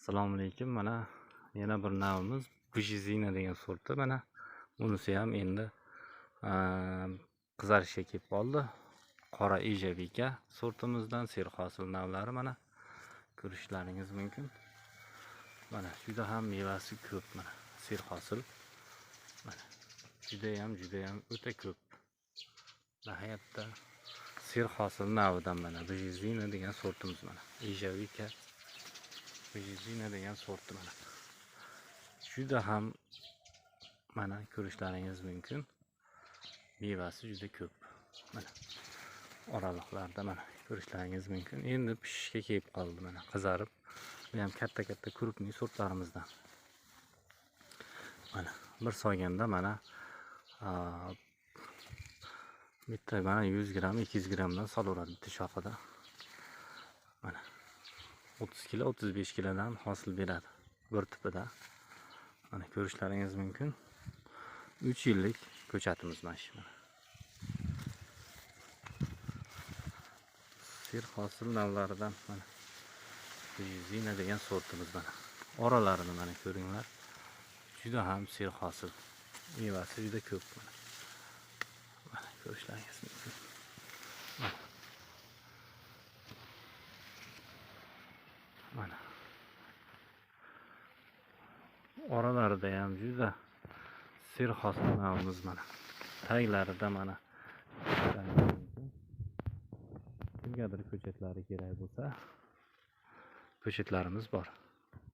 Assalomu alaykum. Mana yana bir navimiz Bujizina degan sorti. Mana bunisi ham endi qizarishga kelib qoldi. Qora ejavika sortimizdan serhosil navlari mana ko'rishlaringiz mumkin. Mana juda ham mevasi ko'p, mana serhosil. Mana juda ham o'ta ko'p. Nihoyatda serhosil navidan mana Bujizina degan sortimiz mana. Ejavika Bujizina degan sorti mana. Juda ham mana ko'rishlaringiz mumkin. Mevasi juda ko'p. Mana oraliqlarda mana ko'rishlaringiz mumkin. Endi pishishga kelib qoldi mana, qizarib. Bu ham katta-katta krupniy sortlarimizdan. Mana bir solganda mana bitta mana 100 gram, 200 gramdan solaveradi bitta shoxida. Mana 30 kilo, 35 kilodan hosil beradi bir tipida. Mana ko'rishlaringiz mumkin. 3 yillik ko'chatimiz mana shu. Mana serhosil navlaridan mana Bujizina degan sortimiz mana. Oralarini mana ko'ringlar. Juda ham serhosil. Mevasi juda ko'p mana. Mana ko'rishlaringiz mumkin. Mana. Mana. Oralarida ham juda serhosil navimiz mana. Taglarida mana kimgadir ko'chatlari kerak bo'lsa, ko'chatlarimiz bor.